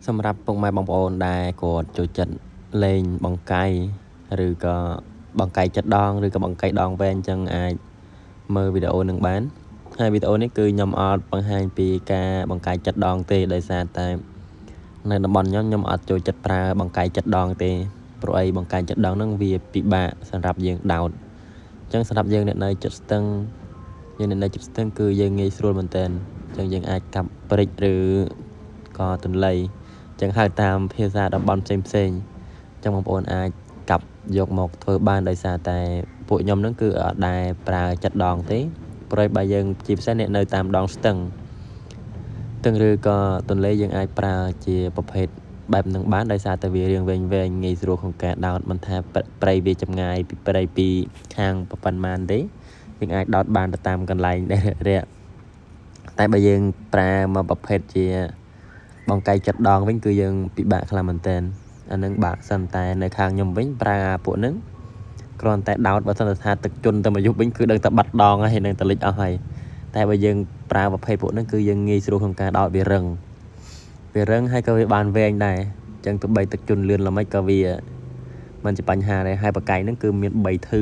សម្រាប់ពុកម៉ែបងប្អូនដែលគាត់ចូលចិត្តលេងបង្កៃឬក៏បង្កៃចិត្តដងឬក៏បង្កៃដងវែងអញ្ចឹងអាចមើលវីដេអូនឹងបានហើយវីដេអូនេះគឺខ្ញុំអត់បង្ហាញពីការបង្កៃចិត្តដងទេដោយសារតែនៅតំបន់ខ្ញុំអត់ចូលចិត្តប្រើបង្កៃចិត្តដងទេព្រោះអីបង្កៃចិត្តដងហ្នឹងវាពិបាកសម្រាប់យើងដោតអញ្ចឹងសម្រាប់យើងអ្នកនៅចិត្តស្ទឹងយើងអ្នកនៅចិត្តស្ទឹងគឺយើងងាយស្រួលមែនទែនអញ្ចឹងយើងអាចកាប់ព្រិចឬក៏ទន្លេចឹងហៅតាមភាសាតំបន់ផ្សេងផ្សេងចឹងបងប្អូនអាចកាប់យកមកធ្វើបានដោយសារតែពួកខ្ញុំនឹងគឺអត់ដែលប្រើចិត្តដងទេព្រោះបើយើងជាពិសេសអ្នកនៅតាមដងស្ទឹងទឹងឬក៏ទន្លេយើងអាចប្រើជាប្រភេទបែបនឹងបានដោយសារតែវារាងវែងវែងងាយស្រួលក្នុងការដោតមិនថាព្រៃវាចម្ងាយពីព្រៃពីខាងប៉ុន្មានទេយើងអាចដោតបានទៅតាមកន្លែងដែលរាក់តែបើយើងប្រើមកប្រភេទជាបង្កៃចិត្តដងវិញគឺយើងពិបាកខ្លាំងមែនទែនអានឹងបាក់សិនតែនៅខាងខ្ញុំវិញប្រើពួកហ្នឹងគ្រាន់តែដោតបើសិនតែថាទឹកជន់ទៅមកយុបវិញគឺដឹងតែបាត់ដងហើយនឹងតែលិចអស់ហើយតែបើយើងប្រើប្រភេទពួកហ្នឹងគឺយើងងាយស្រួលក្នុងការដោតវារឹងហើយក៏វាបានវែងដែរអញ្ចឹងទោះបីទឹកជន់លឿនល្មិចក៏វាមិនជាបញ្ហាដែរហើយបកៃហ្នឹងគឺមាន3ធឺ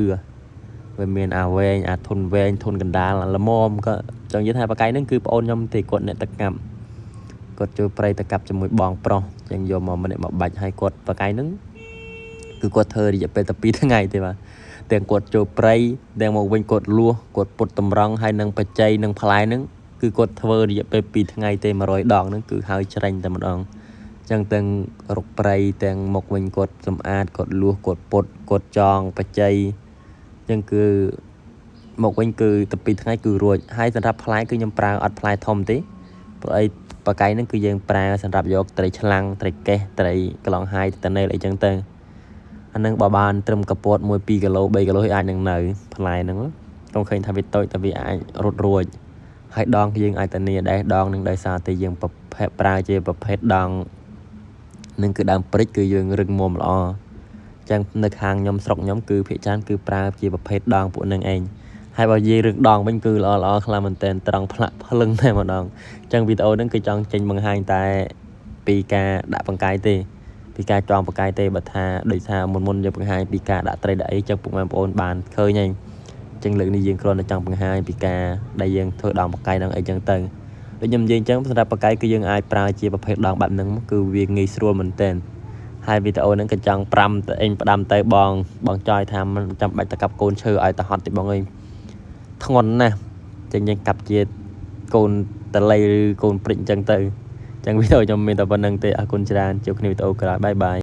វាមានអាវែងអាធុនវែងធុនកណ្ដាលល្មមក៏ចង់និយាយថាបកៃហ្នឹងគឺប្អូនខ្ញុំទេគាត់អ្នកតកាប់គាត់ចូលព្រៃទៅកាប់ជាមួយបងប្រុសចឹងយកមកម្នាក់មកបាច់ឲ្យគាត់បកាយហ្នឹងគឺគាត់ធ្វើរយៈពេលតែ2ថ្ងៃទេបាទទាំងគាត់ចូលព្រៃទាំងមកវិញគាត់លួសគាត់ពុតតម្រង់ហើយនឹងបច្ច័យនឹងផ្លែហ្នឹងគឺគាត់ធ្វើរយៈពេល2ថ្ងៃទេ100ដងហ្នឹងគឺហើយច្រាញ់តែម្ដងចឹងទាំងរុកព្រៃទាំងមកវិញគាត់សម្អាតគាត់លួសគាត់ពុតគាត់ចងបច្ច័យចឹងគឺមកវិញគឺតែ2ថ្ងៃគឺរួចហើយសម្រាប់ផ្លែគឺខ្ញុំប្រើអត់ផ្លែធំទេព្រោះអីបកាយហ្នឹងគឺយើងប្រើសម្រាប់យកត្រីឆ្លាំងត្រីកេះត្រីក្លងហាយតនេលអីចឹងទៅអានឹងបើបានត្រឹមកពត1 2គីឡូ3គីឡូអាចនឹងនៅផ្លែហ្នឹងកុំឃើញថាវាតូចតែវាអាចរត់រួចហើយដងយើងអាចធានាដែរដងនឹងដោយសារតែយើងប្រភេទប្រើជាប្រភេទដងនឹងគឺដើមព្រិចគឺយើងរឹងមាំល្អចឹងនៅខាងខ្ញុំស្រុកខ្ញុំគឺភាគច្រើនគឺប្រើជាប្រភេទដងពួកនឹងឯងហើយបើនិយាយរឿងដងវិញគឺល្អល្អខ្លាំងមែនទែនត្រង់ផ្លាក់ភ្លឹងតែម្ដងអញ្ចឹងវីដេអូហ្នឹងគឺចង់ចេញបង្ហាញតែពីការដាក់បង្កាយទេពីការចងបង្កាយទេបើថាដូចថាមុនមុនយើងបង្ហាញពីការដាក់ត្រីដាក់អីចឹងពុកម៉ែបងប្អូនបានឃើញហើយអញ្ចឹងលើកនេះយើងគ្រាន់តែចង់បង្ហាញពីការដែលយើងធ្វើដងបង្កាយហ្នឹងអីចឹងទៅដូចខ្ញុំនិយាយអញ្ចឹងសម្រាប់បង្កាយគឺយើងអាចប្រើជាប្រភេទដងបែបហ្នឹងគឺវាងាយស្រួលមែនទែនហើយវីដេអូហ្នឹងក៏ចង់5ទៅអេងផ្ដាំទៅបងបងចយថាមិនចាំបាច់ទៅកាប់កូនឈើឲ្យទៅហត់ទេបងអើយធ្ងន់ណាស់ចឹងយើងកាប់ជាកូនតល័យឬកូនព្រិចអញ្ចឹងទៅចឹងវីដេអូខ្ញុំមានតែប៉ុណ្្នឹងទេអរគុណច្រើនជួបគ្នាវីដេអូក្រោយបាយបាយ។